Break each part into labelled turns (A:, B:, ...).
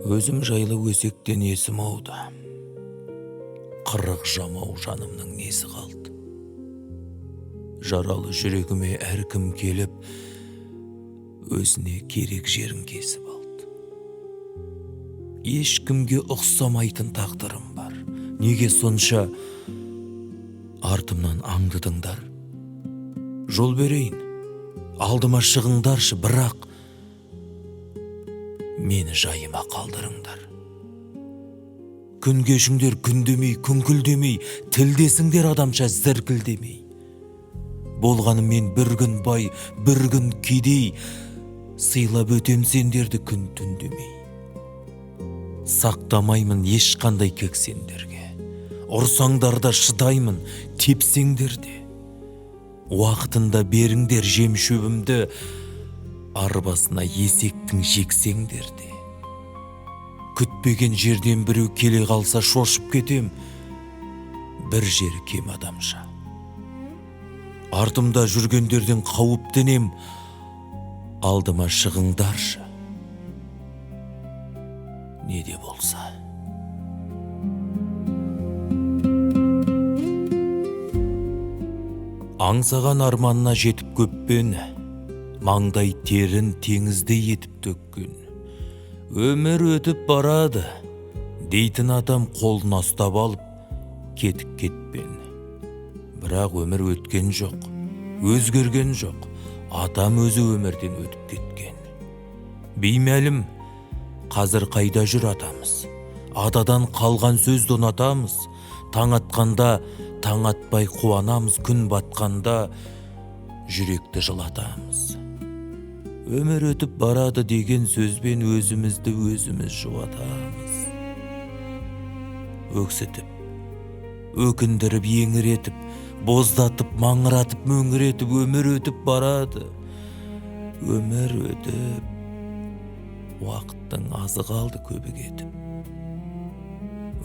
A: Өзім жайлы өсектен есім ауды. 40 жамау жанымның несі қалды? Жаралы жүрегіме әркім келіп, өзіне керек жерін кесіп алды. Ешкімге ұқсамайтын тағдырым бар. Неге сонша артымнан аңдыдыңдар? Жол берейін, алдыма шығыңдаршы, бірақ мені жайыма қалдырыңдар. Күн кешіңдер күндемей, күңкілдемей, тілдесіңдер адамша зіркілдемей. Болғанымен бір күн бай, бір күн кедей, сыйлап өтем сендерді күн түн демей. Сақтамаймын ешқандай кек сендерге. Ұрсаңдар да шыдаймын, тепсеңдер де. Уақытында беріңдер жем шөбімді, арбасына есектің жексеңдер де. Күтпеген жерден біреу келе қалса шошып кетем, бір жері кем адамша. Артымда жүргендерден қауіптенем, алдыма шығыңдаршы. Не де болса. Аңсаған арманына жетіп көппен, маңдай терін теңіздей етіп төккен. Өмір өтіп барады, дейтін адам қолына ұстап алып, кетік кетпен. Бірақ өмір өткен жоқ, өзгерген жоқ, адам өзі өмірден өтіп кеткен. Беймәлім, қазір қайда жүр атамыз? Атадан қалған сөзді ұнатамыз. Таң атқанда таң атпай қуанамыз, күн батқанда жүректі жылатамыз. Өмір өтіп барады деген сөзбен өзімізді өзіміз жұбатамыз. Өксітіп, өкіндіріп, еңіретіп, боздатып, маңыратып, мөңіретіп, өмір өтіп барады. Өмір өтіп, уақыттың азы қалды көбі кетіп.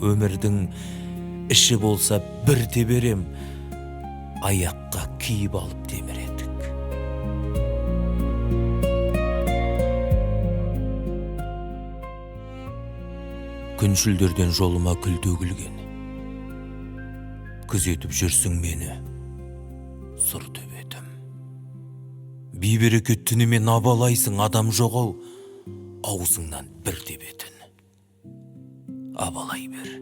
A: Өмірдің іші болса бір теберем, аяққа киіп алып темір етік. Күншілдерден жолыма күл төгілген. Күзетіп жүрсің мені, сұр төбетім. Бейберекет түнімен абалайсың, адам жоқ ау, аузыңнан бір тебетін. Абалай бер.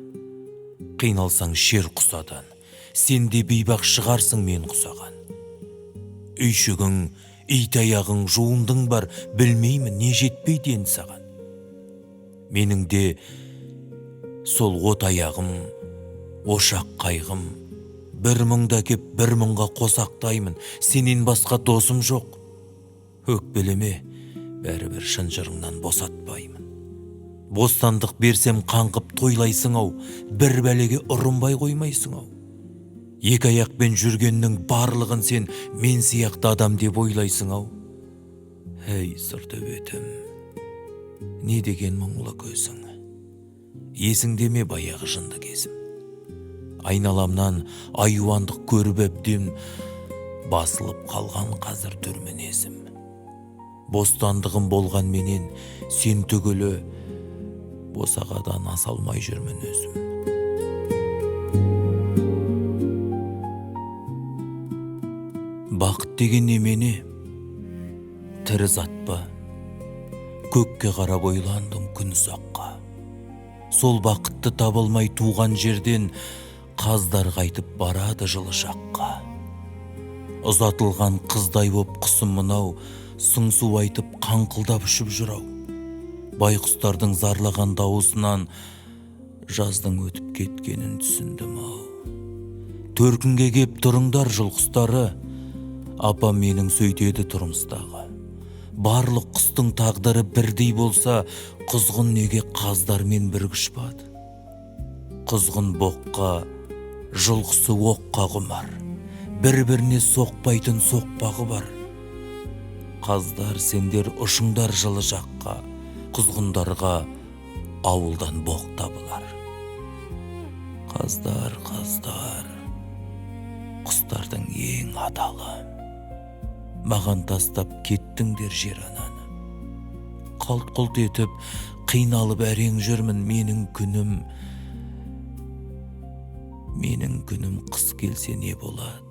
A: Қиналсаң шер құсадан, сен де бейбақ шығарсың мен құсаған. Үйшігің, ит аяғың, жуындың бар, білмеймін не жетпейді енді саған. Менің де сол от аяғым, ошақ қайғым, бір мыңда кеп бір мыңға қосақтаймын, сенен басқа досым жоқ. Өкпелеме, бәрібір шынжырыңнан босатпаймын. Бостандық берсем қаңғып тойлайсың ау, бір бәлеге ұрынбай қоймайсың ау. Екі аяқпен жүргеннің барлығын сен мен сияқты адам деп ойлайсың ау. Әй, сұр төбетім, не деген мұңлы көзің, есіңде ме баяғы жынды кезім? Айналамнан аюандық көріп әбден басылып қалған қазір түр мінезім. Бостандығым болған менен сен түгілі босағадан аса алмай жүрмін өзім. Бақыт деген немене? Тірі зат па? Көкке қарап ойландым күн ұзаққа. Сол бақытты табылмай туған жерден қаздар қайтып барады жылы жаққа. Ұзатылған қыздай боп құсым мынау, сыңсу айтып қаңқылдап ұшып жүр ау. Байқұстардың зарлаған дауысынан жаздың өтіп кеткенін түсіндім ау. Төркінге кеп тұрыңдар жыл құстары, апам менің сөйтеді тұрмыстағы. Барлық құстың тағдыры бірдей болса, құзғын неге қаздармен бірге ұшпады? Құзғын боққа, жыл құсы оққа құмар, бір-біріне соқпайтын соқпағы бар. Қаздар сендер ұшыңдар жылы жаққа, құзғындарға ауылдан боқ табылар. Қаздар, қаздар, құстардың ең адалы. Маған тастап кеттіңдер жер ананы. Қалт-құлт етіп, қиналып әрең жүрмін. Менің күнім қыс келсе не болады?